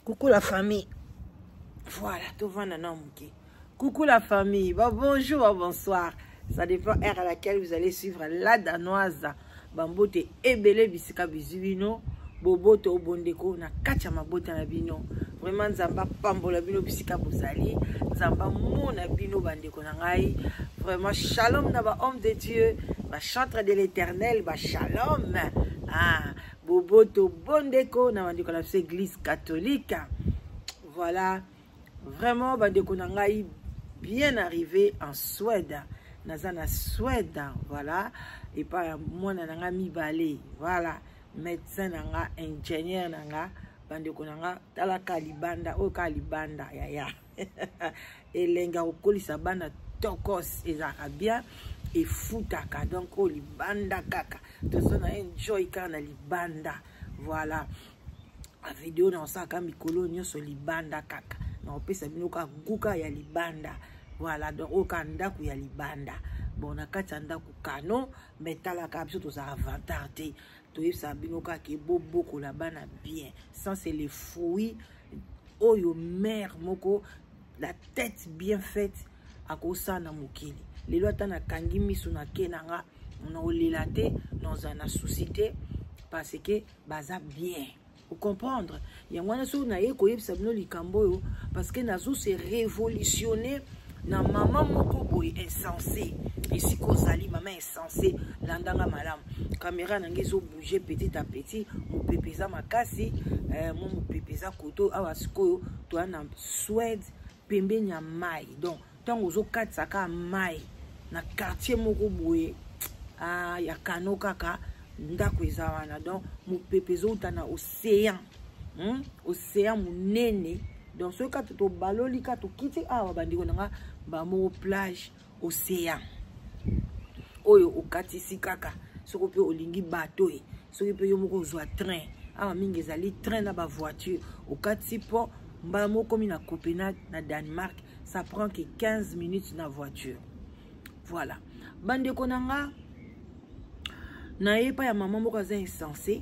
Coucou la famille. Voilà, tovanda na moke. Coucou la famille. Bon, bonjour, bon, bonsoir. Ça dépend heure à laquelle vous allez suivre la danoise. Bambote ebele bisika bizwi bino. Boboto bondeko na kati ya mabota na bino. Vraiment Nzambe apambola bino bisika bozali. Nzambe amona bino bandeko na ngai. Vraiment shalom na ba homme de Dieu, ba chantre de l'Éternel, ba shalom. Ah, boboto bondeko na bandeko na biso église catholique. Voilà, vraiment bandeko na ngai bien arrivé en Suède. Naza na Suède, voilà, epai ya mwana na ngai mibale, voilà, médecin na nga, ingénieur na nga, bandeko na nga, tala ka libanda, oyo ka libanda yaya. Elengi ya kokolisa bana tokos ezalaka bien, efutaka, donc oyo libanda kaka tozo na enjoy kaka na libanda. Voilà, video na osalaka mikolo nyonso libanda kaka, na opesa bino kaka guka ya libanda. Voilà, donc oyo kaka ndako ya libanda. Bon, na kati ya ndako kano, mais talaka biso tozalaka vantard te, toyebisaka bino kaka ebobokola bana bien, sans c'est le fruit oyo mère moko la tête bien faite akosala na mokili. Lelo ata nakangi miso na ke na nga, naolela te, naozala na souci te, parce que baza bien. Comprendre yango wana soki naye koyebisa bino likambo oyo, parce que nazo se révolutionner na mama moko boye insensé. Esika ozali mama insensé, landanga malamu. Caméra na ngai ezobouge petit à petit, mopepe eza makasi, mo mopepe eza koto awa. Sikoyo toya na Suède, pembeni ya mai, donc ntango ozokatisa kaka mai na quartier moko boye, ah, ya kano kaka ndako eza wana, donc mopepe ezouta na océan, Océan monene. Donc soki kaka tobaloli kaka tokiti awa bandeko na nga, bamoko plage océan oyo okatisi kaka. Soki mpe olingi bato e, soki mpe yo moko ozwa train, awa mingi ezali train na bavoiture, okatisi mpo mbala moko komi na Copenhague na Danemark, ça prend que 15 minutes na voiture. Voilà, bandeko na nga, naye epai ya mama moko aza insensé.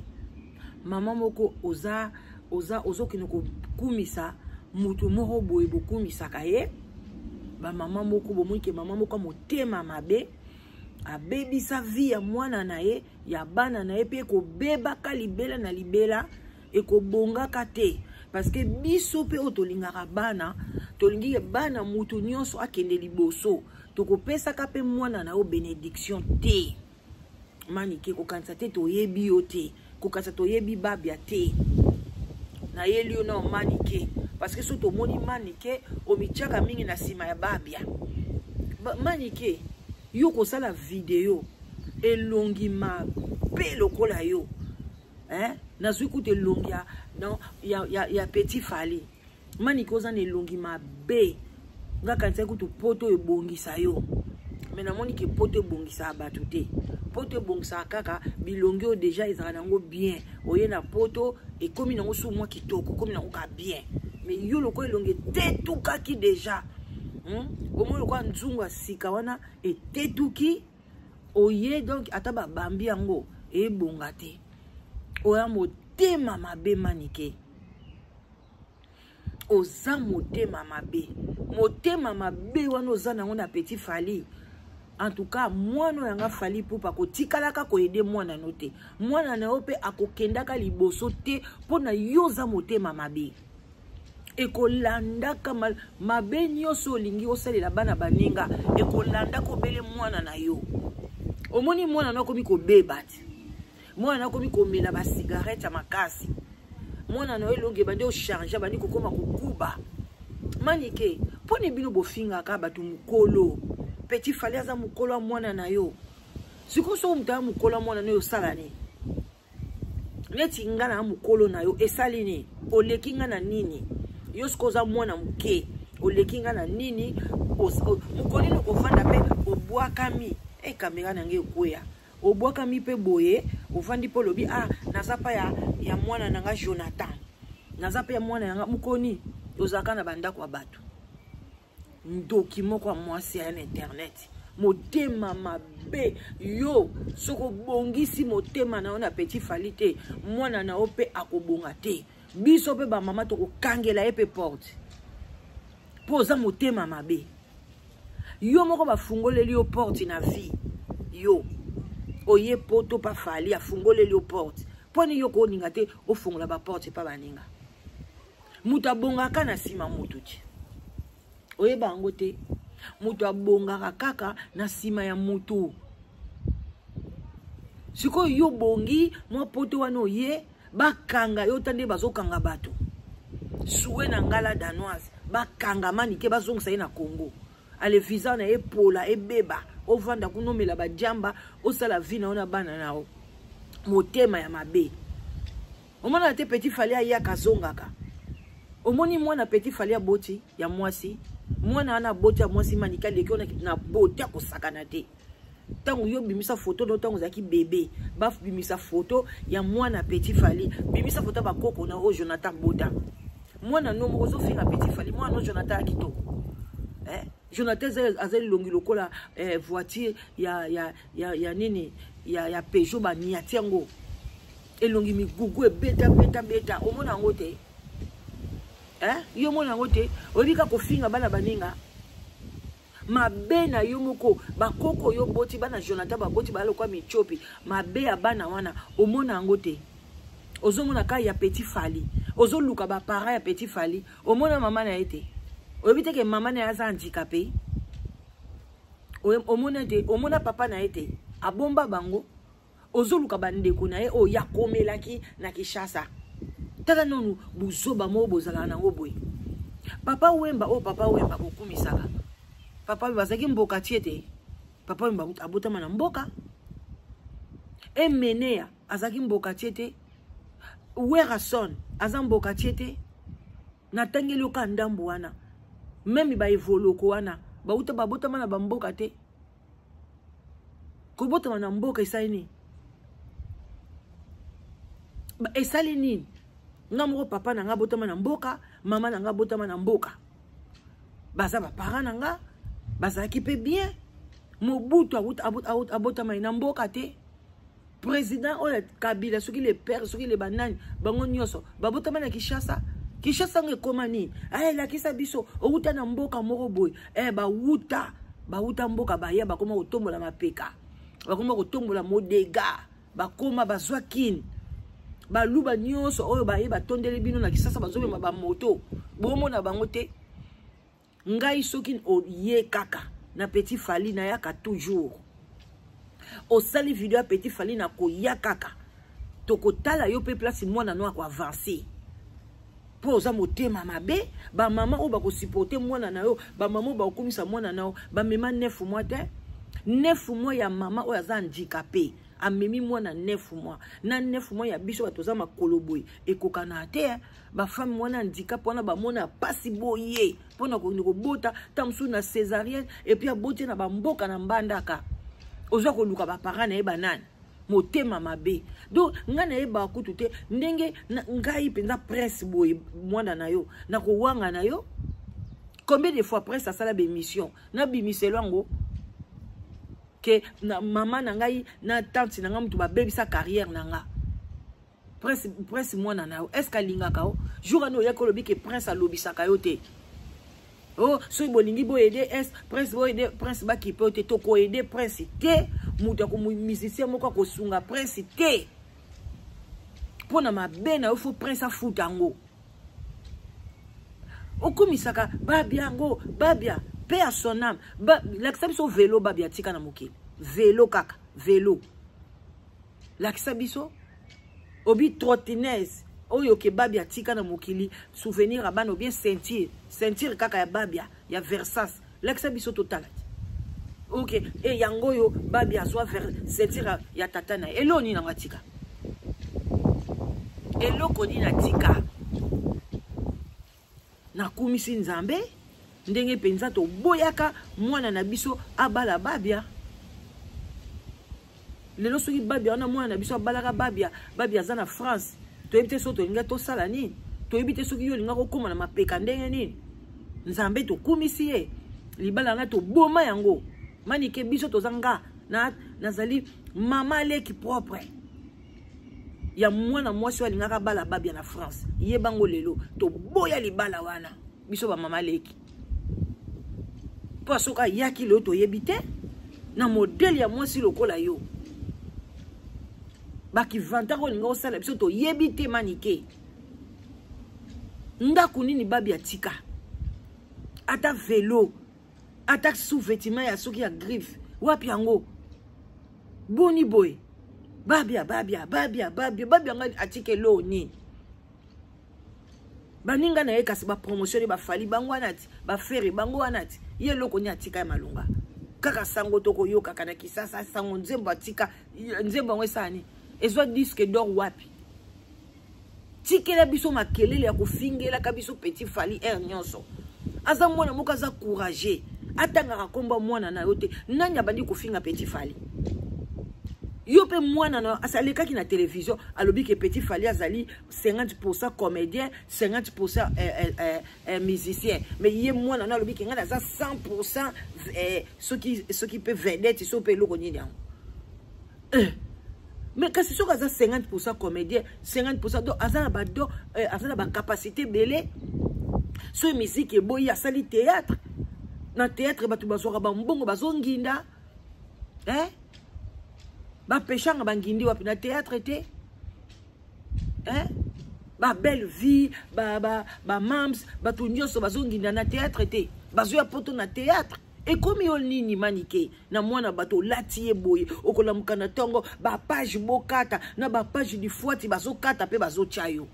Mama moko oza oza ozokende kokumisa moto moko boye, bokumisaka ye. Bamama moko bomoni ke mama moko ya motema mabe abebisa vie ya mwana na ye, ya bana na ye, mpe ekobebaka libela na libela, ekobongaka te. Parce que biso mpe oyo tolingaka bana, tolingi bana moto nyonso akende liboso, tokopesaka mpe mwana na yo bénédiction te. Manike, kokanisa te toyebi yo te, kokanisa toyebi babia te. Nayeli yo na Manike parce que so tomoni Manike omitiaka mingi na nsima ya babia. Manike, yo kosala video elongi mabe lokola yo, hein? Nazwi kutu elongi ya, non, ya Petit Fali. Manike, oza na elongi mabe. Nga kanisaki kutu poto ebongisa yo, me namoni ke poto ebongisaka bato te. Poto ebongisaka kaka bilongi oyo deja ezalaka nango bien. Oye na poto, ekomi nango su mwa kitoko, ekomi nango ka bien. Me yo lokola elongi etetukaki deja, Omoni lokola nzungu ya sika wana etetuki, oye donc ata babambi yango ebonga te. Oya motema mabe Manike, oza motema mabe. Motema mabe wana oza nango na Petit Fali. En tout cas mwana oyo yanga Fali Pupa akotikalaka koyede mwana no te, mwana na yo mpe akokendaka liboso te mpo na yo oza motema mabe. Ekolandaka mabe nyonso olingi osalela bana baninga, ekolandaka obele mwana na yo. Omoni mwana na akomi kobeba te, mwana na akomi komela basigarete ya makasi, mwana na yo elongi ebandi ochange, abandi kokoma kokuba. Manike, mponi bino bofingaka bato mokolo? Petit Fali aza mokolo ya mwana na yo. Sikoyo soki moto aya mokolo ya mwana na yo, osala nini? Neti nga na mokolo na yo, esali nini? Oleki nga na nini? Yo sikoyo oza mwana moke, oleki nga na nini? Mokolo nini okovanda mpe obwakami? E, kamera na ngai ekweya. Obwakami mpe boye, ovandi mpe olobi: ah, naza pa ya mwana na nga Jonathan, naza mpe ya mwana ya nga. Mokoni ozalaka na bandako ya bato. Ndoki moko ya mwasi aya na internet, motema mabe. Yo soki obongisi motema na yo na Petit Fali te, mwana na yo mpe akobonga te. Biso mpe bamama tokokangela ye mpe porte, mpo oza motema mabe. Yo moko bafungoleli yo porte na vie, yo oye poto pa Fally afungoleli yo porte, mpo nini yo koninga te ofungola baporte epa baninga? Moto abongaka na nsima moto ti oyeba yango te. Moto abongaka kaka na nsima ya moto. Sikoyo yo bongi mwa poto wana, oye bakanga yo ta nde bazokanga bato suwe na ngala danoise, bakanga Manike, bazongisa ye na Congo. Ale visa na ye pola ebeba, ovanda kuna, omela badiamba, osala vie na yo na bana na yo. Motema ya mabe. Omona te, petit Fally ayaka, azongaka. Omoni mwana petit Fally aboti ya mwasi, mwana wana aboti ya mwasi, Manike aleki wana na bote, akosakana te. Ntango yo bimisa foto no, ntango ozalaki bebe, babimisa foto ya mwana petit Fally, bimisa foto ya bakoko na oyo Jonathan bota. Mwana no moko ozofinga petit Fally, mwana no Jonathan ya kitoko, eh? Jonathan aza elongi lokola voiture ya nini, ya Peugeot, baniati yango, elongi migugu ebeta beta beta. Omona yango te, eh? Yo omona yango te, oyebi kaka kofinga bana baninga. Mabe na yo moko, bakoko yo boti, bana Jonathan baboti baya lokwa mitiopi. Mabe ya bana wana omona yango te, ozomona kaka ya petit Fally. Ozoluka baparent ya petit Fally, omona mama na ye te, oyebi te ke mama na ye aza handicapé. Omona te, omona papa na ye te, abomba bango. Ozoluka bandeko na ye oyo yakomelaki na Kinshasa. Tala nonu buzoba moko bozalaka nango boye. Papa Wemba oyo, papa Wemba bokumisaka, papa Wemba azalaki mboka tie te. Papa Wemba abotama na mboka. Emenea azalaki mboka tie te. Werason aza mboka tie te. Natangeli yoka ndambo wana, même baevoloko wana bauta, babotama na bamboka te. Kobotama na mboka esali nini? Esali nini? Nga moko, papa na nga abotama na mboka, mama na nga abotama na mboka, baza baparent na nga, bazalaki mpe bien. Mobutu abotama ye na mboka te. Président oyo Kabila, soki le père, soki le banani, bango nyonso babotama na Kinshasa. Kinshasa yango ekóma nini? Elakisa biso outa na mboka moko boye. Bawuta, bawuta mboka, baya, bakóma kotombola mapeka, bakóma kotombola modega, bakóma bazwa kini. Baluba nyonso oyo baye batondeli bino na Kisasa, bazomema bamoto, bomona bango te. Ngai soki oye kaka na petit Fally, nayaka toujours. Osali video ya petit Fally, nakoya kaka, tokotala yo mpe place mwana no akoavance, mpo oza motema mabe. Bamama oyo bakosupporte mwana na yo, bamama oyo bakokumisa mwana na yo, bamema 9 mois te. 9 mois ya mama oyo aza handicapé, amemi mwana 9 mois, na 9 mois ya biso bato oza makolo boye ekokana te. Bafemme wana handicap wana bamona pasi boye mpona kokende kobota, ta mosusu na césarienne, et puis aboti na bamboka na Mbandaka. Ozwa koluka baparent na ye banani. Motema mabe. Donc ngai nayebaka kutu te ndenge ngai mpenza Prince boye, mwana na yo, nakowanga na yo. Combien de fois Prince asala bémission, nabimiselo yango ke na mama na ngai na tante na ngai moto babebisa carrière na nga. Prince, Prince mwana na yo, est ce que alingaka yo? Jour wana oyaki olobi ke Prince alobisaka yo te. Oh, soki bolingi boyede es Prince, boyede Prince, bakipe yo te. Tokoyede Prince te. Moto ya musicien moko akosunga Prince te mpo na mabe na yo. Faut Prince afuta yango. Okumisaka Babia yango, Babia mpe ya son âme. Lakisa biso velo Babia tika na mokili, velo kaka velo. Lakisa biso obi trottinette oyo ke Babia tika na mokili, souvenir ya bana, obien ceinture, ceinture kaka ya Babia ya Versas. Lakisa biso totala te. Ok, e yango oyo Babia azwa ceinture ya tata na ye. Eloko nini nango atika? Eloko nini atika? Nakumisi Nzambe ndenge mpenza toboyaka mwana na biso abala Babia. Lelo soki Babia wana, mwana na biso abalaka Babia, Babia aza na France, toyebi te soki tolingi tosala nini, toyebi te soki yo olinga kokóma na mapeka ndenge nini. Nzambe tokumisi ye, libala wana toboma yango. Manike, biso toza, nga nazali mama leki propre. Ya mwana mwasi oyo alingaka bala Babia na France, ye bango lelo toboya libala wana, biso bamama leki, mpo soki ayaki lelo toyebi te na modele ya mwasi lokola yo, bakivantaka olinga osala biso toyebi te. Manike, ndako nini Babi atika? Ata velo, ata sous-vêtement ya soki ya griffe, wapi yango? Boni boye? Babia, Babia, Babia, Babia, Babia ngai atika eloo nini? Baninga na ye kasi bapromotion bafali bango wana ti bafere bango wana ti ye eloko nini atika ya malonga? Kaka sango tokoyokaka na Kisasa, sango nzembo atika, nzembo yango esala nini? Ezwa disque d'or wapi? Tikela biso makelele ya kofingelaka biso petit Fali aire nyonso. Aza mwana moko aza courageux, atangaka nkombo mwana na yo te. Nani abandi kofinga petit Fali? Yo mpe mwana na alekaki na télévision, alobi ke petit Fali azali 50 comédien, 50 musicien. Mais ye mwana na alobi ke ngai naza 100 soki mpe vedette, so mpe eloko nini yango. Mais kasi soki aza 50 comédien, 50, donc aza na bado, aza na bacapacité ebele. Soki musique eboyi, asali théâtre. Na théâtre bato bazwaka bambongo, bazonginda, eh? Bapeshanga bangindi wapi? Na théâtre te, eh? Babelle vie, bamams, bato nyonso bazonginda na théâtre te, bazoya poto na théâtre. Ekomi yo nini, Manike, na mwana bato olati ye boye? Okolamuka na ntongo, bapage bokata na bapage difwati, bazokata mpe bazotya yo.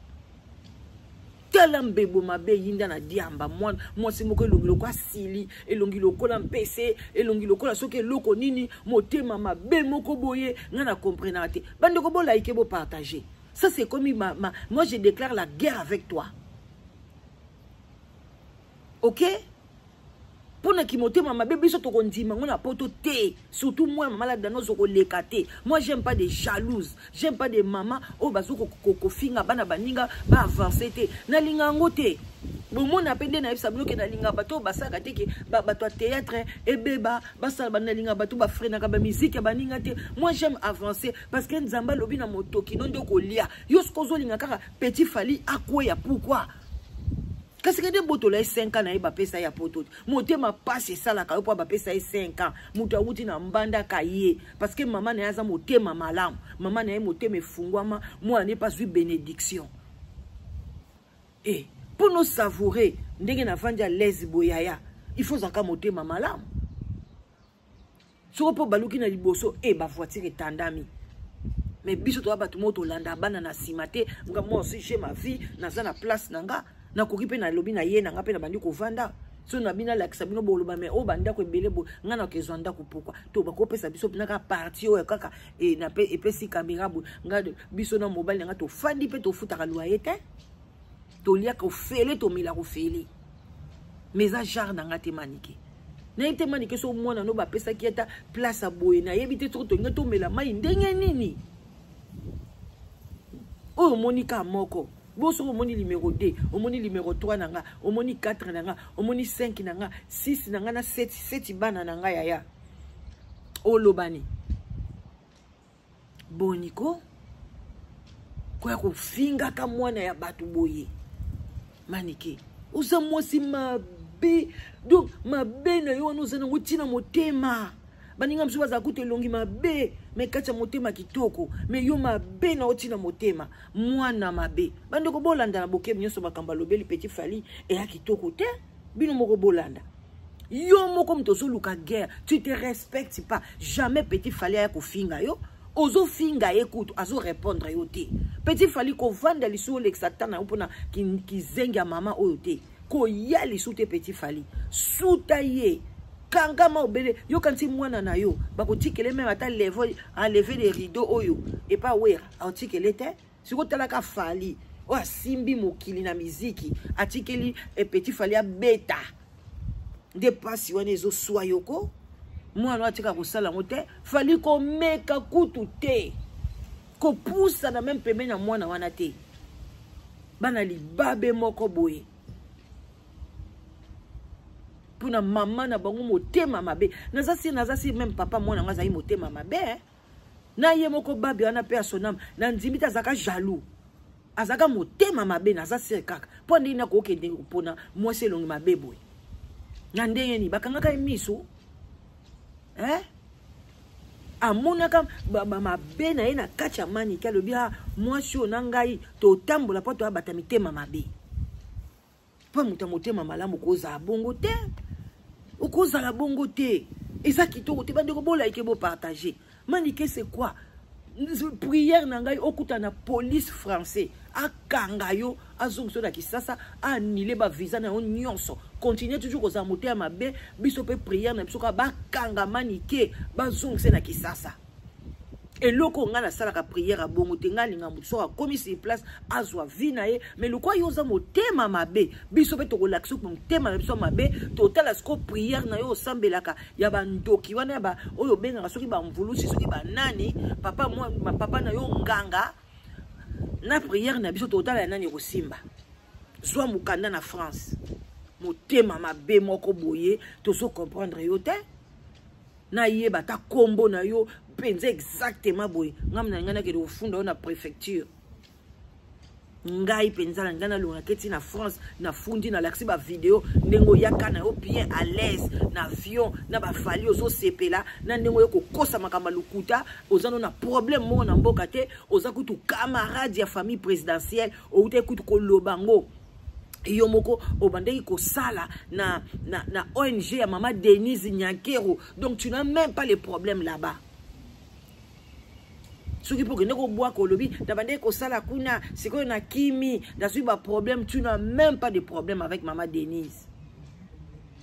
Tala mbebo mabe eyinda na diamba. Mwana mwasi moko elongi lokola asili, elongi lokola mpese, elongi lokola soki eloko nini, motema mabe moko boye, ngai na comprenaka te. Bandeko, bolike, bopartage. Ça c'est comme moi je déclare la guerre avec toi, ok? Mpona kimotema mabe, biso tokondima ngo na poto te, surtout moi, mama la Danoise, okoleka te. Moi, j'aime pas des jalouses, j'aime pas des mama oyo bazo kofinga bana baninga baavance te. Nalinga yango te. Bomona mpe nde nayebisa bino ke nalinga bato oyo basalaka te, ke bato ya théâtre ebeba basala. Nalinga bato bafrenaka bamiziki ya baninga te. Moi, j'aime avancer parce que Nzambe alobi na motoki no nde okolia. Yo soki ozolinga kaka petit Fali akweya, pourquoi? Kasi kende botola ye 5 ans na ye bapesa ye ya poto te. Motema pasi esalaka yo mpo bapesa ye 5 ans. Moto awuti na mbandaka ye parce que mama na ye aza motema malamu, mama na ye motema efungwama, mwana ne mpe azwi bénédiction. E mpo no savoure ndenge navandi à l'aise boyaya, il faut ozalaka motema malamu. Soko mpo baluki na liboso e bavoiture etandami, mais biso toza bato moko tolanda bana na nsima te. Nga, moi aussi, j'ai ma vie, naza na place na nga, nakoki mpe nalobi na ye na nga mpe na bandi kovanda. So na bino alakisa bino, boloba me oyo bandako ebele boye, ngai nakezwa ndako pokwa to bakopesa biso mpena partie oyo kaka epesi kamera boye. Ngai, biso na mobali na ngai tofandi mpe tofutaka loyer te, toliaka ofele, tomelaka ofele. Mais eza genre na nga te, Manike. Nayebi te, Manike, so mwana no bapesaki ata place ya boye, nayebi te soki tolingi tomela mai ndenge nini. Oyo omoni ka moko bo, soki omoni numéro 2, omoni numéro 3 na nga, omoni 4 na nga, omoni 5 na nga, 6 na nga na 7, 7 bana na nga, yaya, olobani boniko koya kofingaka mwana ya bato boye? Manike, oza mwasi mabe. Donc mabe na yo wana oza nango ntina motema. Baninga mosusu bazala kuta elongi mabe, me kati ya motema kitoko. Me yo mabe na yo ntina motema, mwana mabe. Bandeko, bolanda na bokebi nyonso makambo alobeli petit Fali, eya kitoko te. Bino moko bolanda. Yo moko moto ozoluka guerre, tu te respectes pas. Jamais petit Fali aya kofinga yo, ozofinga ye kutu azorépondre yo te. Petit Fali, kovanda lisu, olekisa ta na yo mpona kizengi ya mama oyo te. Koya lisu te, petit Fali, suta ye, kangama obele. Yokanisi mwana na yo bakotikele meme ata enlever les rideaux oyo epa Wera aotikele te. Sikoyo talaka Fali oyo asimbi mokili na miziki, atikeli petit Fali abeta nde mpasi wana ezoswa yoko. Mwana oyo atika kosala yango te. Fali, komeka kutu te, kopusana meme pembeni ya mwana wana te. Bana libabe moko boye mpona mama na bango motema mabe. Naza si meme papa mwana yango azali motema mabe, eh? Na ye moko babi wana mpe ya sonam, na ndimi te azalaka jaloux, azalaka motema mabe. Naza sire kaka mpo ndenge nakokende mpona mwasi elongi mabe boye. Na ndenge nini bakangaka ye miso, eh? Amonaka mabe na ye na kati ya Manike. Alobi: "Ah, mwasi oyo na ngai totambola mpo toyabata mitema mabe." Mpo moto ya motema malamu kozala bongo te, okozala bongo te, eza kitoko te. Bandeko, bolike, bopartage. Manike, c'est quoi? Prière na ngai, okuta na police français, akanga yo, azongisa na Kisasa, anile bavisa na yo nyonso. Continue toujours kozala motema mabe. Biso mpe prière na biso kaka bakanga Manike, bazongisa na Kisasa. Eloko ngai nasalaka prière ya bongo te. Ngai alinga motu soki akomi sur place, azwa vie na ye. Mais lokwa yo oza motema mabe, biso mpe tokolakisa motema na biso mabe. Totala siko prière na yo osambelaka ya bandoki wana, ya oyo obengaka soki bamvulusi, soki banani, papa, mwa, papa na yo nganga. Na prière na biso, totala ya nani ekosimba. Zwa mokanda na France. Motema mabe moko boye, tozocomprendre yo te. Nayeba ata nkombo na yo mpenza exactement boye, ngai na ngai nakende kofunda yo na préfecture. Ngai mpenza na ngai nalonga keti na France, nafundi, nalakisi bavideo ndenge oyaka na yo bien à l'aise na avion na bafali, ozosepela na ndenge oyo kokosa makambo ya lokuta. Oza no na problème moko na mboka te, oza kutu camarade ya famille présidentielle. Outaki kutu koloba ngo yo moko, obandaki kosala na ONG ya mama Denise Nyankero, donc tu n'as même pas les problèmes là-bas. Soki mpo okende kobwaka, olobi nabandaki kosala kuna, sikoyo nakimi, nazwi baproblème. Tu n'as même pas de problème avec mama Denise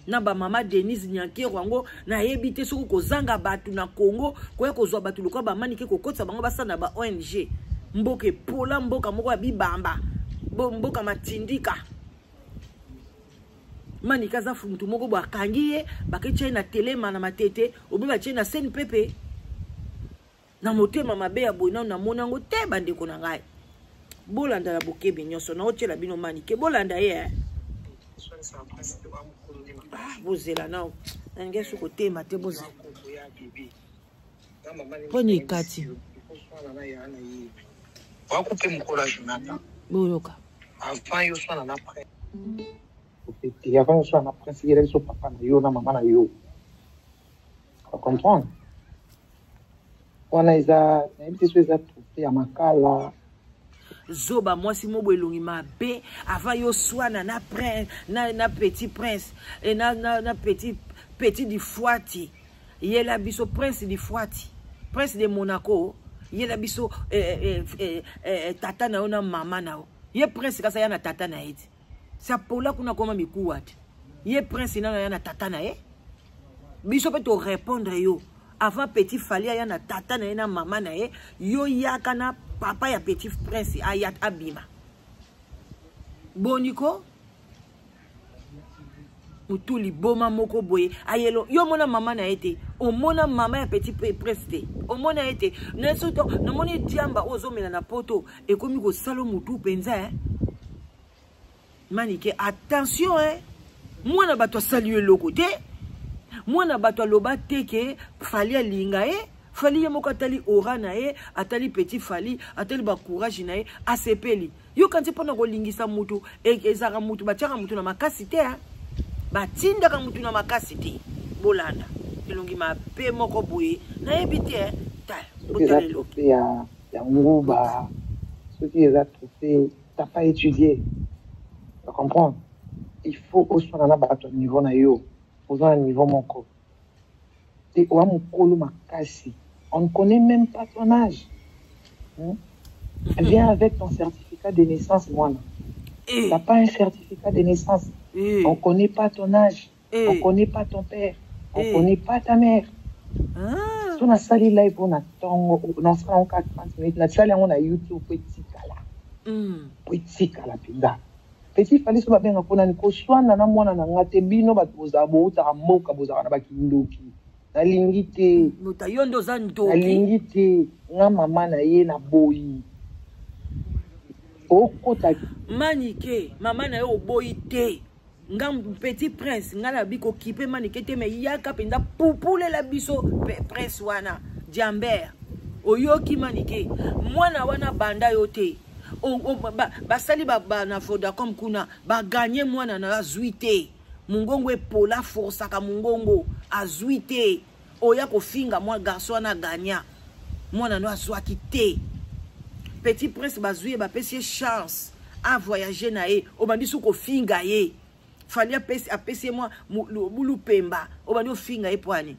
na bamama Denise Nyankero. Yango nayebi te soki kozanga bato na Congo, koya kozwa bato lokola bamanike, kokotisa bango, basala na ba ONG. Mboka epola, mboka moko ya bibamba, mboka matindika. Manike aza mutu moko bo akangi ye, baketia ye na telema na Matete, obe batie na sene pepe na motema mabe ya boye, nano namoni yango te. Bandeko na ngai, bolanda na bokebi nyonso. Naotiela bino Manike, bolanda ye, eh? Ah, bozela nao, nalingi soki kotema te. Bozela mponi ekati. Wakupe mokolo ya Jonathan. Boyoka. Avant yo swana na prince te, avant yo swana na prince, yela biso papa na yo na mama na yo. Comprendre wana eza, nayebi te so eza trophée ya makala. Zoba mwasi mobo, elongi mabe. Avant yo swana na prince, na petit prince e na petit difuati, yela biso prince difuati, prince de Monaco. Yela biso tata na yo na mama na yo. Ye prince kasa ya na tata na ye ti sapola kuna, koma mikuwa te. Ye prince nano ya na tata na ye. Biso mpe torépondre yo: avant petit Fali aya na tata na ye na mama na ye, yo yaka na papa ya petit prince, aya abima. Boniko motu liboma moko boye ayelo. Yo omona mama na ye te, omona mama ya petit prince te, omona ye te. Namoni diamba oyo ozomela na poto ekomi kosala motu mpenza, eh? Manike, attention, eh? Mwana bato asali yo eloko te. Mwana bato aloba te ke Fali alinga ye. Fali ye moko atali ora na ye, atali petit Fali, atali bacourage na ye, asepeli. Yoka nti mpona kolingisa mutu ezalaka mutu batiaka mutu na makasi te, batindaka mutu na makasi te. Bolanda elongi mabe moko boye, nayebi te. Soki eza trophée ya nguba, soki eza trophée, t'as pas étudié. Tu comprends? Il faut oswana na bato ya niveau na yo. Oza na niveau moko te, oya mokolo makasi, on ne connaît même pas ton âge, Viens avec ton certificat de naissance, mwana. Eh. T'as pas un certificat de naissance. Eh. On connaît pas ton âge. Eh. On connaît pas ton père. On Eh. connaît pas ta mère. Ah. So nasali live oyo na ntongo, nasala yango kaka 30 minutes, nasali yango na YouTube po etikala, po etikala mpenza. Petit Fali, so babenga mpona koswana na mwana na nga te. Bino bato bozala, boutaka mboka, bozalaka na bakindoki. Nalingi te. Moto yo nde oza ndoki. Nalingi te. Nga mama na ye, na boyi okota. Manike, mama na yo oboyi te. Nga petit prince, nga nabi kokipe Manike te, me yaka mpenza pupulela biso prince wana diamber. Oyoki Manike, mwana wana banda yo te. Basali ba, ba, na Vodacom kuna baganye mwana na azwi te. Mungongo epola forsaka mungongo azwi te. Oya kofinga mwa garçon wana gagna. Mwana no azwaki te. Petit Prince bazwi ye, bapesi ye chance a voyager na ye, obandi su kofinga ye. Fally apesi ye mwa lupemba, obandi ofinga ye pwani.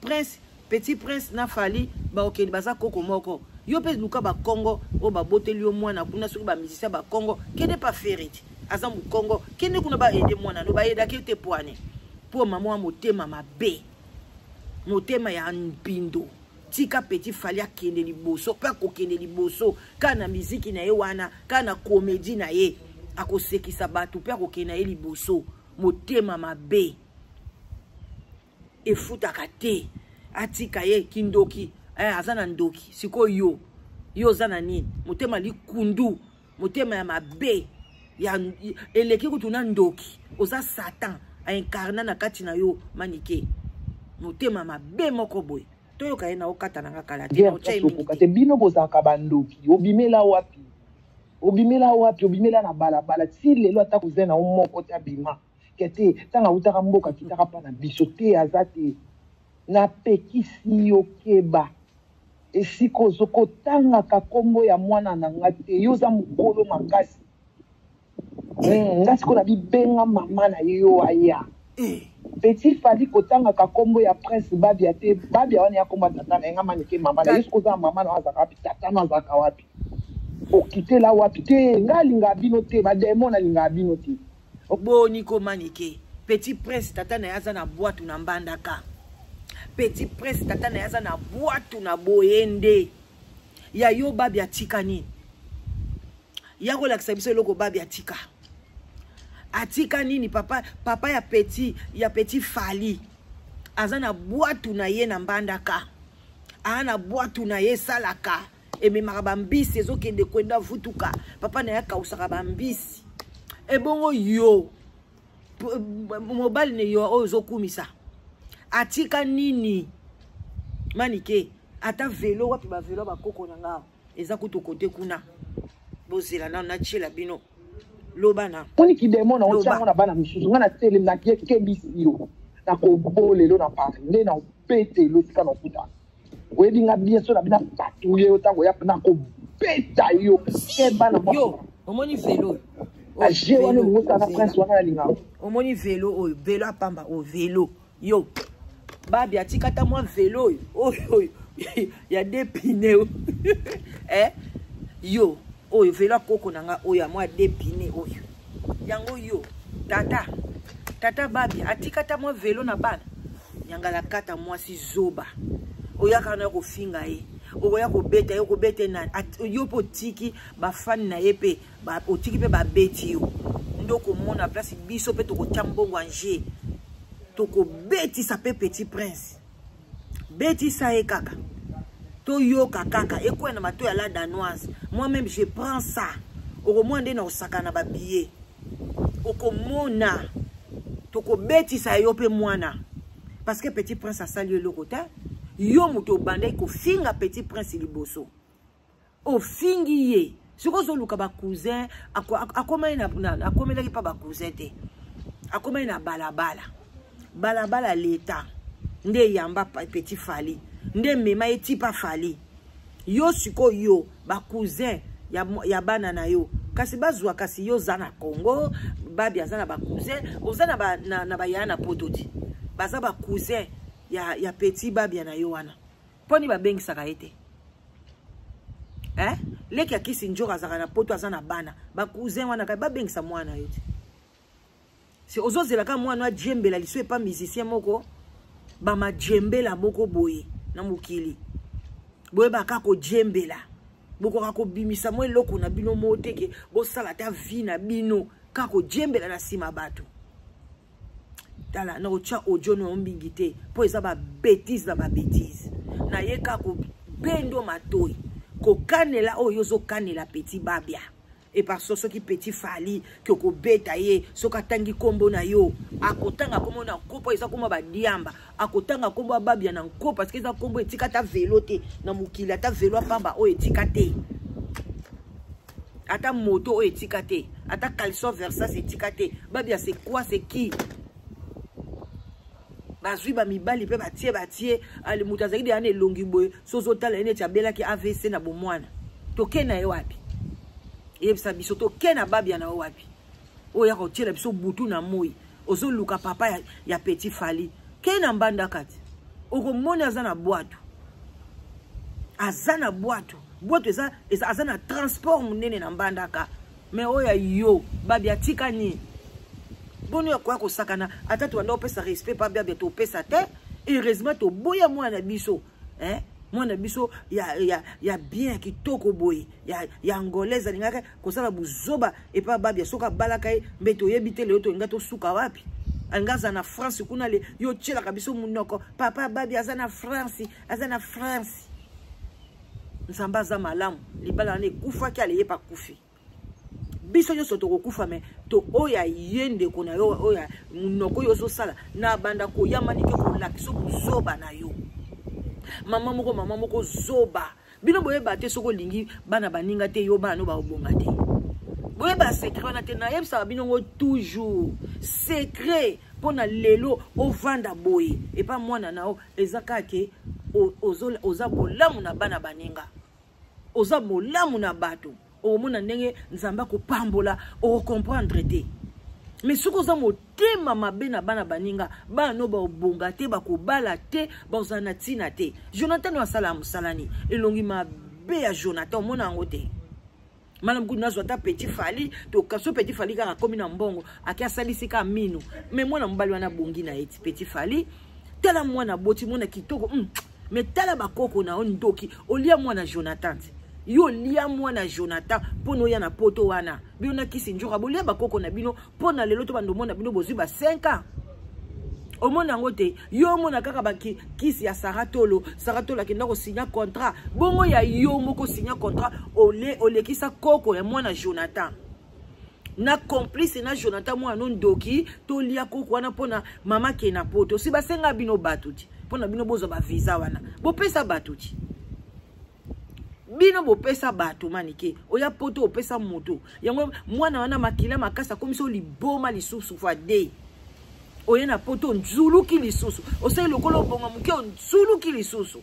Prince, Petit Prince na Fally baokende baza koko moko. Yo pe luka ba Congo oyo baboteli yo mwana kuna, soki ba musicien ba Congo, kende pa Ferrit aza mukongo, kende kuna ba aider mwana no, ba aidaki te pwani. Po mama wa motema mabe, motema ya mpindo. Tika Petit Fally akende liboso, pe akokende liboso kaka na miziki na ye wana, kaka na comédie na ye, akosekisa bato pe akokende na ye liboso. Motema mabe efutaka te, atika ye kindoki. Aza na ndoki sikoyo, yo oza na nini? Motema likundu, motema ya mabe ya eleki kutu na ndoki. Oza Satan a incarna na kati na yo Manike, motema mabe moko boye. Toyoka ye na okata na nga kala te, otya ye mingi te. Bino bozalaka bandoki. Obimela wapi? Obimela wapi? Obimela na balabala ti lelo, ata cousin na yo moko te abima ke te. Ntango awutaka mboka, akitaka mpa na biso te, aza te. Napekisi yo, keba esika ozokotangaka nkombo ya mwana na nga te. Yo oza mokolo makasi. Nga sikoyo na bibenga mama na yo aya. Petit Fally, kotangaka nkombo ya Prince Babia te. Babia wana ya nkombo ya tata na ye. Nga Manike, mama na ye. Soki oza na mama na yo, azalaka wapi? Tata no azalaka wapi? Okitela wapi te? Nga alingaka bino te, bademon alingaka bino te. Boni ko Manike, Petit Prince tata na ye aza na bwatu na Mbandaka. Petit Prince tata na ye aza na bwatu na Boyende. Ya yo Babi atika nini? Ya kolakisa biso eloko Babi atika. Atika nini? Papa, papa ya Petit Fally aza na bwatu na ye na Mbandaka. Aa na bwatu na ye esalaka, ememaka bambisi, ezokende kwenda vutuka. Papa na ye akausaka bambisi. Ebongo yo mobali ne yo oyo ozokumisa atika nini? Manike, ata velo wapi? Bavelo bakoko na nga eza kutu kote kuna. Bozela nano natiela bino. Loba na Moni kidemo na otiango na bana mosusu. Nga na telemi, nakebisi yo, nakobola na Paris nde na obetelo esika na okuta. Oyebi nga bien, so na bina patrouille yo ntango ya nakobeta yo. Keba na yo. Omoni velo? Aje wana olingi osala na Prince wana, nalinga. Omoni velo oyo, velo apamba oyo, velo yo Babi atika ata mwa velo oyo, oyo ya deux pneus eh? Yo oyo velo akoko na nga oyo ya mwa deux pneus oyo, yango yo tata Babi atika ata mwa velo na bana. Nyangala kata mwasi zoba, oyaka na kofinga ye, okoya kobeta ye, okobeta ye nani? Yo mpe otiki bafani na ye, mpe otiki mpe babeti yo nde okomona place. Biso mpe tokotya mbongo ange, tokobetisa mpe Petit Prince. Betisa ye kaka, toyoka kaka ekwea na mato ya la Danoise. Moi même je prends ça. Okomona nde na kosaka na babillet, okomona tokobetisa yo mpe mwana, parce que Petit Prince asali yo eloko te. Yo moto obandaki kofinga Petit Prince liboso, ofingi ye. Soki ozoluka bacousin, akomelaki mpa bacousin te, akomaki na balabala. Balabala leta nde eyamba Petit Fally, nde emema ye tipa Fally. Yo sikoyo, yo bacousin ya bana na yo kasi bazwa, kasi yo oza na Congo. Babi aza na bacousin, oza na bayaya na, na, ba na poto ti baza bacousin ya Petit Babia na yo wana, mponi babengisaka ye te, eh? Leki akisi njoka azalaka na poto, aza na bana. Bacousin wana kai babengisa mwana yo te. Si ozozelaka mwana ajembela liso epa musicien moko, bamajembela moko boye na mokili, boyebaka kojembela, bokoka kobimisa mwa eloko na bino moko te ke bosala ata vie na bino, kaka kojembela na nsima bato. Tala, na kotya audio no mingi te mpo eza babêtises na babêtises. Naye kaka kobendo matoi, kokanela oyo ozokanela Petit Babia. Eparso soki petit Fally ke okobeta ye soki atangi nkombo na yo, akotanga nkombo na nko mpo eza nkombo ya badiamba, akotanga nkombo ya Babia na nko parce que eza nkombo etika ata velo te na mokili, ata velo ya pamba oyo etika te, ata moto oyo etika te, ata caleçon Versace etika te. Babia c'est quoi, c'est qui? Bazwi bamibali mpe batie batie ali moto azalaki deya na elongi boye, so ozotala ye neti abelaki AVC na bomwana. Toke na ye wapi? Eyebisa biso, toke na Babia na yo wapi? Oyo ya kotiela biso butu na moi, ozoluka papa ya petit Fally, ke na mbanda kati okomoni aza na bwato, aza na bwato, bwato eza, eza, aza na transport monene na Mbandaka. Me oyo ya yo Babia tika nini? Boni oyo akoya kosakana? Ata tobanda kopesa respect pa Babia, topesa te. Heureusement toboya mwana biso, eh? Mwana biso ya bien, ya kitoko boye, ya angolaise, alingaka kosala buzoba epa Babia. Soki abalaka ye mbe toyebi te lelo tolinga tosuka wapi. Alinga aza na France kuna, le yo tielaka biso monoko papa Babia aza na France, aza na France. Nzambe aza malamu, libala wana ekufaki, aleye pa kufi. Biso nyonso tokokufa, me to oyo aye ndeko na yo, oyo monoko oyo ozosala na banda koyamba nike kolakisa buzoba na yo. Mama moko, mama moko zoba. Bino boyeba te, soki olingi bana baninga te, yo bana no baobonga te. Boyeba secret wana te, nayebisaka bino ngo toujours secret mpo na lelo ovanda boye epa mwana na yo, eza kaka ke oza bolamu na bana baninga, oza bolamu na bato, okomona ndenge Nzambe akopambola, okokomprendre te. Mais soki oza motema mabe na bana baninga, bana no baobonga te, bakobala te, bazala na ntina te. Jonathan oyo asala mosala nini? Elongi mabe ya Jonathan omona yango te. Malamu kutu nazwa ata petit Fally to so petit Fally kaka akomi na mbongo, ake asalisi kaka mino. Me mwana mobali wana abongi na ye ti petit Fally. Tala mwana boti, mwana kitoko. Me tala bakoko na yo, ndoki, olia mwana Jonathan te. Yo olia mwana Jonathan mpo na oya na poto wana. Bino na kisi njoka bolia bakoko na bino mpo na lelo to bando omona bino bozwi ba 5 ans. Omona yango te, yo omona kaka bakisi ya Sara Tolo. Sara Tolo akenda kosinya contrat, bongo ya yo moko sinya contrat, ole olekisa koko ya mwana Jonathan na complice na Jonathan mwana no ndoki. Tolia koko wana mpona mama ke na poto. Si basenga bino bato ti mpona bino bozwa bavisa wana, bopesa bato ti bino bopesa bato manike oya poto, opesa moto yango mwana wana makila makasi akomisi liboma lisusu fois de oye na poto, onzuluki lisusu, osali lokola obonga moke, onzuluki lisusu,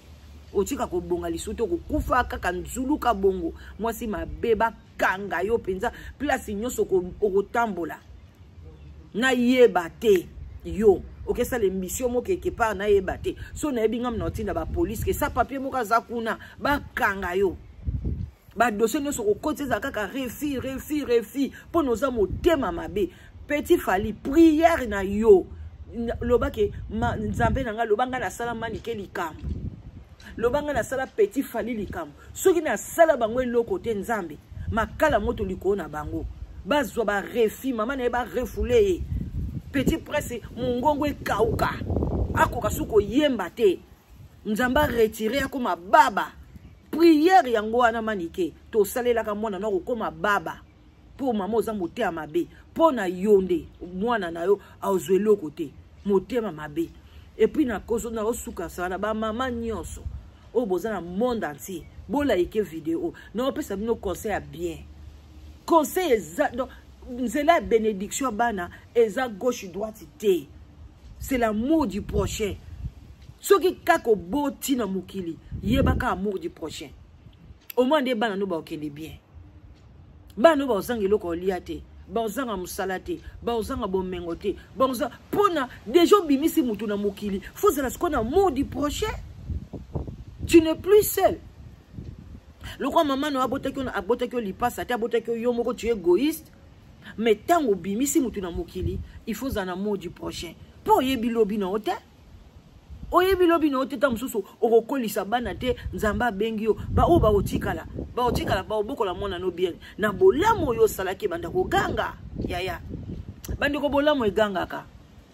otika kobonga lisusu te, okokufa kaka nzuluka bongo. Mwasi mabe, bakanga yo mpenza place nyonso okotambola, nayeba te yo okesala émission moko quelque part, nayeba te. So nayebi ngam na otinda bapolice ke sa papier moko aza kuna, bakanga yo. Badossier nyonso kokoti ezala kaka refus, refus, refus, mpo na oza motema mabe. Petit Fally, prière na yo, loba ke Nzambe na ngai, loba ngai nasala Manike likambo, loba ngai nasala petit Fally likambo. Soki nasala bango eloko te, Nzambe, makala moto likolo na bango, bazwa barefus. Mama na ye barefouler ye. Petit Prince mongongo ekauka, akoka su koyemba te. Nzambe aretirer, akoma baba. Prière yango wana Manike tosalelaka mwana na kokoma baba mpo mama oza motema mabe. Mpo na yo nde mwana na yo azwa eloko te, motema mabe. Et puis nakosuka sala na bamama nyonso oyo boza na monde entier, bolike video, naopesa bino conseil ya bien. Conseil eza donc nzela ya bénédiction ya bana eza gauche droite te, c'est l'amour du prochain. Soki kaka oboti na mokili, yebaka amour du prochain, au moins nde bana no baokende bien. Bana no baozanga eloko olia te, baozanga mosala te, baozanga bomengo te, baozanga mpona déjà obimisi mutu na mokili. Fozala sikoyo na amour du prochain. Tu n'es plus seul. Lokwa mama no abotaki yo, abotaki yo lipasa te, abotaki yo yo moko, tu es égoïste. Mais ntango obimisi mutu na mokili, il faut ozala na amour du prochain, mpo oyebi lobi na yo te, oyebi lobi na yo te. Ntango mosusu okokolisa bana te, Nzambe abengi yo, baoyo bakotikala, bakotikala, bakobokola mwana no bien na bolamu oyo osalaki. Ebanda koganga yaya, bandeko, bolamu egangaka.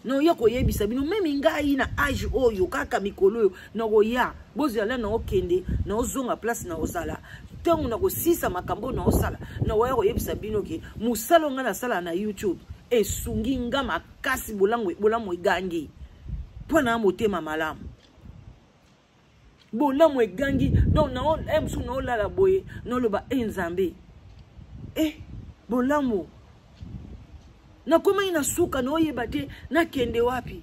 Noya koyebisa bino, même ngai na âge oyo, kaka mikolo oyo nakoya bozala, naokende, naozonga place na ozala. Ntango nakosisa makambo oyo naosala, nakoya koyebisa bino ke mosala oyo ngai nasala na YouTube esungi nga makasi, bolamu egangi mpo na motema malamu. Bolamu egangi. Donc nao mosusu naolala boye, naoloba e Nzambe, e bolamu, nakomaki na suka, naoyeba te nakende wapi.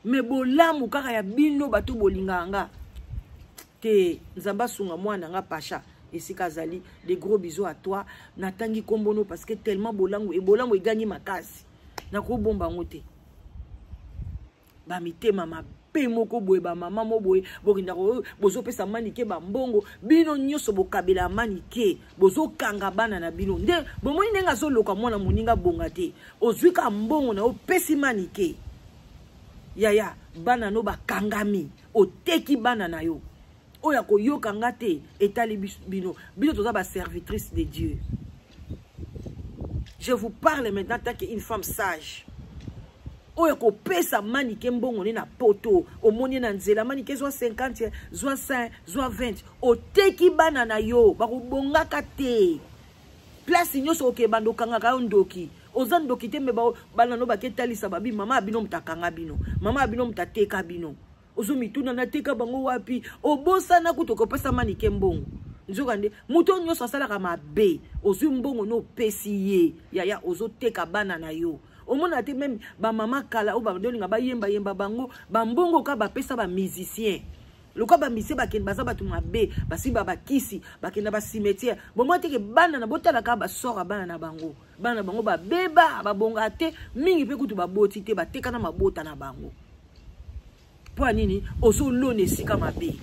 Me bolamu kaka ya bino bato bolingaka nga te. Nzambe asunga mwana nga Pacha esika azali. De gros bisous à toi. Natangi kombo no parce que tellement bolamu ebolamu egangi makasi, nakobomba yango te. Bamitema mabe moko boye, bamama mo boye, bokendaka bozopesa Manike bambongo, bino nyonso bokabela Manike, bozokanga bana na bino. Nde bomoni ndenge azoloka mwana moninga bonga te. Ozwi ka mbongo na yo, opesi Manike, yaya, bana no bakangami, oteki bana na yo. Oyo akoyoka nga te, etali bino. Bino toza baservitrice de Dieu. Je vous parle maintenant tant qu'une femme sage. Oyo akopesa Manike mbongo ne na poto, omoni na nzela, Manike zwa 50, zwa 5, zwa 20, oteki bana na yo, bakobongaka te. Place nyonso okebanda okangaka yo ndoki. Oza ndoki te, me bana no baketalisa babi mama abino moto akanga bino, mama abino moto ateka bino. Ozomituna nateka bango wapi? Obosana kutu okopesa Manike mbongo. Nzokande moto oyo nyonso asalaka mabe, ozwi mbongo no opesi ye, yaya, ozoteka bana na yo. Omona te meme bamama kala oyo badolinga bayembayemba bango bambongo ka bapesa bamusicien. Lokola bamusicien bakende baza bato mabe, basiba bakisi, bakenda bacimetière. Bomona teke bana na botalaka basor ya bana na bango. Bana na bango babeba, babonga te mingi, mpe kutu baboti te, bateka na mabota na bango. Mpo ya nini ozolona esika mabe?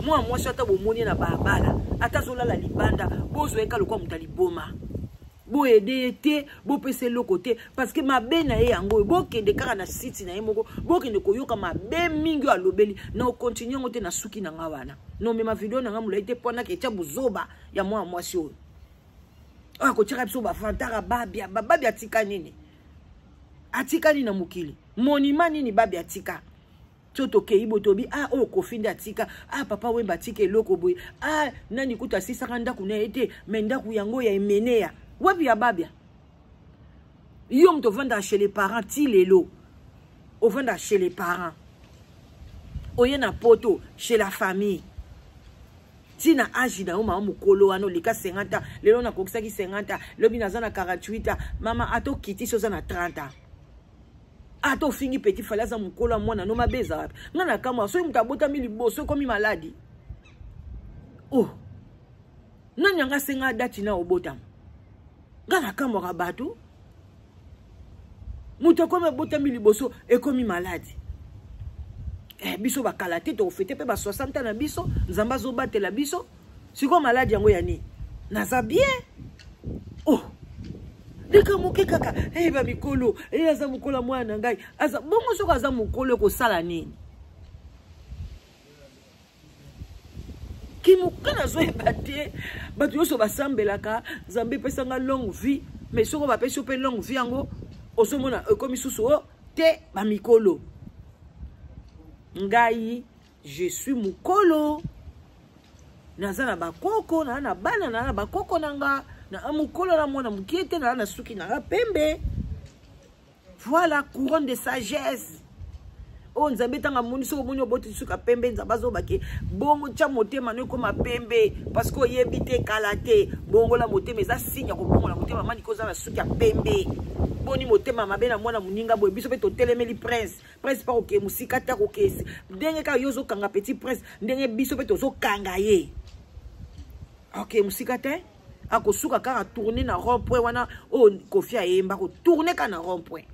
Mwana mwasi ata bomoni na balabala, ata azolala libanda, bozwa ye ka lokola moto ya liboma, boyede ye te, bopesa eloko te, parce que mabe na ye yango oyo. Bokende kaka na site na ye moko, bokende koyoka mabe mingi oyo alobeli. Na okontinue yango te na suki na nga wana, nomema video na nga molai te mpo nake etya buzoba ya mwana mwasi oyo oyo akotiaka biso bafantaka. Babia bababi atika nini? Atika nini na mokili? Monima nini babi atika? So tokei boye, tobi ah, oyo Kofi nde atika, ah, Papa Wemba atika eloko boye, ah, nani kutu asisaka ndako na ye te, me ndako yango ya Emeneya wapi ya Babia? Yo moto ovandaka chez les parents ti lelo, ovandaka chez les parents, oye na poto chez la famille ntina age na yo, mama mokolo wana oleka 50 ans. Lelo nakokisaki 50 ans, lobi naza na 48 ans. Mama, ata okiti so oza na 30 ans, ata ofingi Petit Fally aza mokolo ya mwana no, mabe eza wapi? Ngai na kamwa, soki moto abotami liboso ekomi maladi. Oh, nani yanga asenga dati na obotama? Ngai na kamwaka bato, moto akomi abotami liboso ekomi maladi. Biso bakala te, tokofete mpe ba 60 ans na biso, Nzambe azobatela biso. Sikoyo maladi yango ya nini? Naza bien. Oh, leka moke kaka. Eh, bamikolo e aza mokolo ya mwana na ngai aza bongo. Soki aza mokolo ekosala nini? Kimoka nazoyeba te. Bato nyonso basambelaka Nzambe epesanga longue vie, mais soko bapesi yo mpe longue vie yango, ozomona ekomi susu o te bamikolo. Ngai je suis mokolo, naza na bakoko, naa na bana, naa na bakoko na nga, na mokolo na mwana mokie te, naa na suki na nga pembe. Voilà, couronne de sagesse oyo Nzambe ntango amoni, soki omoni oboti suka pembe, Nzambe azobake bongo tya motema no ekóma pembe, parce que oyebi te kala te. Bongola motema, eza signe ya kobongola motema. Manike oza na suki ya pembe, boni motema mabe na mwana moninga boye? Biso mpe totelemeli Prince. Prince mpa kokee mosika te, akokesi ndenge kaka yo ozokanga Petit Prince, ndenge biso mpe tozokanga ye. Ok, mosika te, akosuka kaka tourne na rond point wana oyo Kofi ayemba, kotourne kaka na rond point.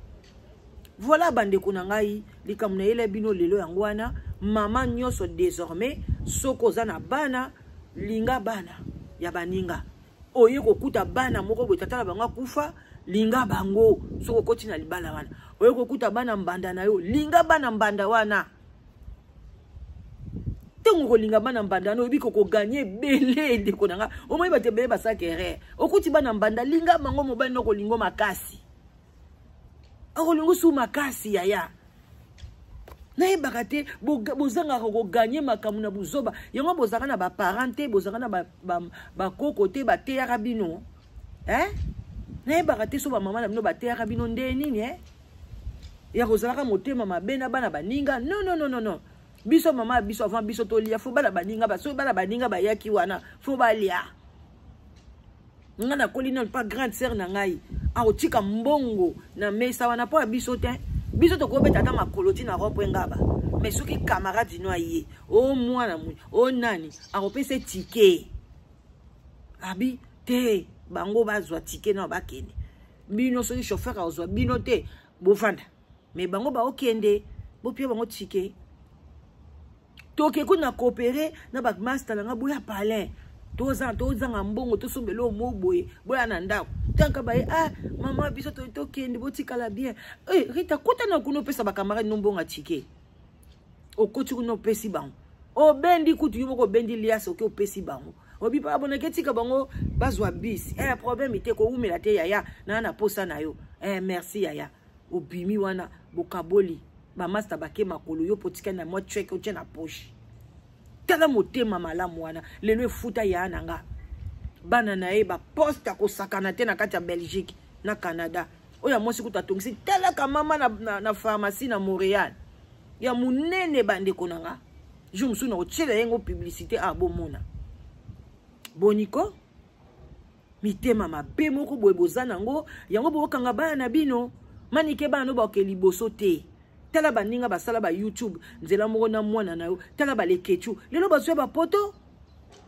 Voilà, bandeko na ngai, likambo nayela bino lelo yango wana. Mama nyonso désormais, soki oza na bana, linga bana ya baninga. Oye kokuta bana moko boye, tata na bango akufa, linga bango. Soki okoti na libala wana, oye kokuta bana mbanda na yo, linga bana mbanda wana. Ntango kolinga bana mbanda wana, oyebi kokoganye ebele. Ndeko na nga, omoi bato ebele basalaka erreur. Okuti bana mbanda, linga bango. Mobali no kolingo makasi, akolingo su makasi. Yaya, Nayebaka te, bozangaka koganye makambo na buzoba. Yango bozalaka na baparent te, bozalaka na bakoko te, bateyaka bino. Eh? Nayebaka te so bamama na bino bateyaka bino nde nini, eh? Ya kozalaka motema mabe na bana baninga. Non, non, non, non, non. Biso mama biso avant biso tolia, fo bana baninga, soki bana baninga bayaki wana, fo balia. Nga nakoli nano pa grande sœur na ngai akotika mbongo na mesa wana mpo ya biso te. Biso tokobeta ata makolo ti na rond-point Ngaba, mais soki camarade no aye, o mwana o nani, akopesa ticket abi te, bango bazwa ticket na bakende. Bino soki chauffeur akozwa bino te, bofanda, mais bango baokende, bopia bango ticket. Toke kuna coopérer na bamaster na nga, boya palin, tozanga mbongo, tosombela oyo mo boye, boya na ndako. Tanka baye, ah mama, biso tokende, botikala bien. Eh, Rita, kota na kuna, opesa bacamarade no mbongo ya ticket. Okoti kuna, opesi bango, obendi kutu yo moko, obendi liasi, oke opesi bango, obi abonaki, etika bango bazwa bisi. Eh, problème te, kowumela te yaya, naa na posa na yo. Eh, merci yaya. Obimi wana, bokaboli, bamaster bake makolo, yo po tikali na mwa chèque otie na poche. Tala motema malamu wana lelo efuta ya na nga. Bana na ye baposte akosakana te na kati ya Belgique na Canada. Oyo ya mwasi kutu atongisi, talaka mama na pharmacie na Montréal ya monene. Bandeko na nga, jour mosusu na kotiela ye ngo publicité. A bomona boniko mitema mabe moko boye boza nango, yango bokanga bana na bino. Manike, bana no baoke liboso te. Tala baninga basala ba YouTube nzela moko na mwana na yo. Tala balekechu lelo bazwa bapoto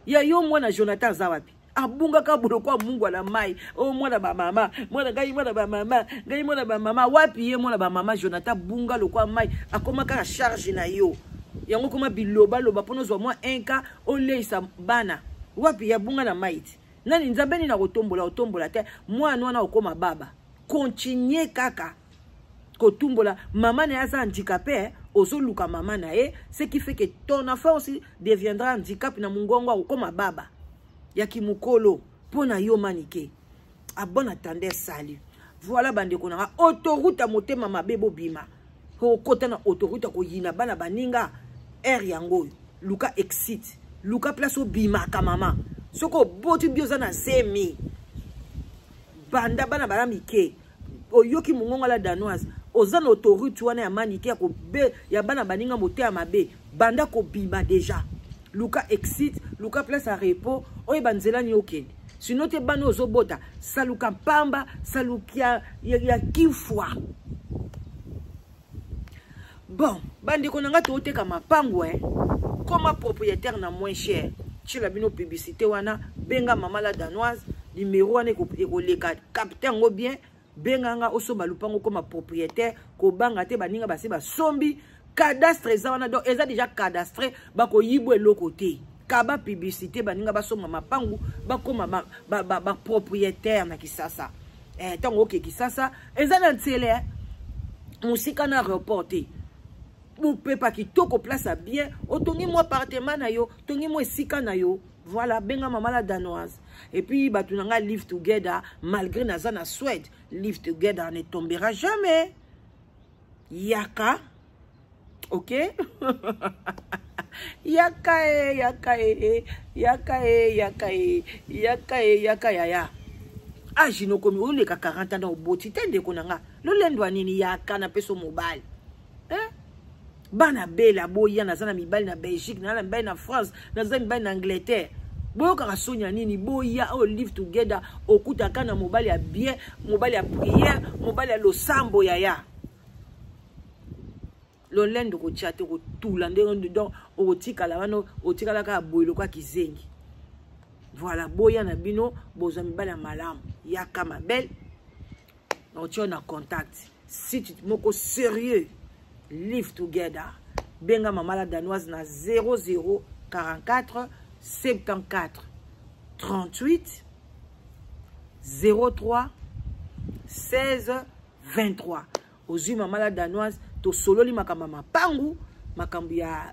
ya yo. Mwana Jonathan aza wapi? Abungaka boloko mungwa na mai. O mwana bamama, mwana ngai, mwana bamama ngai, mwana bamama wapi ye? Mwana bamama Jonathan bunga lokwa mai, akoma kaka charge na yo. Yango koma bilobaloba mpona ozwa mwa 1 k oleisa bana. Wapi ya bunga na mai ti nani? Nzambe nini akotombola? Otombola te mwana wana, okoma baba. Continue kaka kotumbola mama na ye, aza handicapé. Ozoluka mama na ye, ce qui fait que ton enfant aussi deviendra handicap na mongongo, akokoma baba ya kimokolo mpo na yo. Manike, à bon entendeur, salut. Voilà, bandeko na nga, autoroute ya motema mabe, bobima. Okota na autoroute ya koyina bana baninga aire yango oyo. Luka exit, luka place obimaka. Mama, soki oboti bi oza na zemi, banda bana bala mike, oyoki mongongo la Danoise, oza na autoroute wana ya Manike ya kobe ya bana baninga motema mabe, banda kobima déjà. Luka exit, luka place ya repos, oyeba nzela nini okende. Sino te, bana ozobota saluka mpamba, saluki ya kifwa. Bon, bandeko na nga, tooteka mapango, eh. Koma propriétaire na moins cher. Tiela bino publicité wana. Benga mama la Danoise, numéro wana ekoleka, capte yango bien. Benga nga, osomba lupango, koma propriétaire. Kobanga te, baninga basi basombi, cadastre eza wana, donc eza déjà cadastre, bakoyibwa eloko te. Kaba publicité, baninga basomba mapangu, bakoma bapropriétaire ba na Kisasa. Ntango oke Kisasa, eza na nzela, eh? Mosika na aéroport te, mopepa kitoko, place ya bien. Otongi mwa appartement na yo, tongi mwa esika na yo. Voilà, benga mama la Danoise. Et puis bato na nga, live together, malgré naza na Suède, live together ne tombera jamais. Yaka, ok, yaka e, yaka e, yaka e, yaka e, yaka e, yaka yaya. Age nokomi oleka 40 ans, oboti te. Ndeko na nga, lolendo ya nini? Yaka, napesa mobali, eh? Bana bela, boya. Naza na mibali na Belgique, naza na mibali na France, naza na mibali na Angleterre. Boyokaka soni ya nini? Boya oyo live together, okutaka na mobali ya bien, mobali ya prière, mobali ya losambo. Yaya, lolendo kotia te, kotula ndenge. Donc okotikala wana, otikala kaka boye lokwa kizengi. Voilà, boya na bino, bozwa mibali ya malamu. Yaka mabele, otia na contact site moko sérieux, live together. Benga mama la Danoise na 00 44 74 38 03 16 23. Ozwi mama la Danoise, tosololi makambo ya mapangu, makambo ya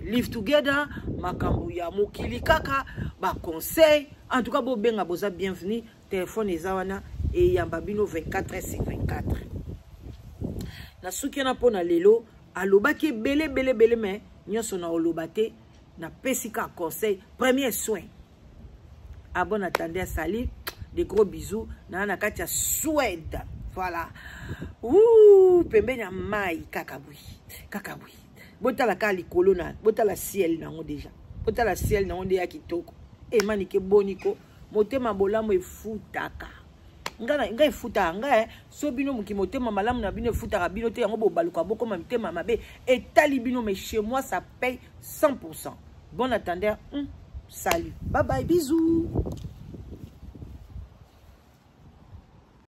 live together, makambo ya mokili kaka, baconseil. En tout cas, bobenga, boza bienvenu. Telefone eza wana, eyamba bino 24 sur 24. Nasuki wana mpo na lelo. Alobaki ebele ebele ebele, mais nyonso na oloba te. Napesi kaka conseil premier soin. À bon attendeur, salut, de gros bisous. Na kati ya Suède, voilà. Ouh, pembeni ya mai kaka bwi, kaka bwi. Botala kaka likolo na botala ciel nango déjà, botala ciel nango nde ya kitoko. Emanike boniko motema bolamu efutaka. Ngai efutaka ngai. So bino moki motema malamu na bino efutaka bino te, yango bobaluka bokoma mitema mabe, etali bino. Mais chez moi, ça paye 100%. Bon attendeur, salut, bye bye, bisous.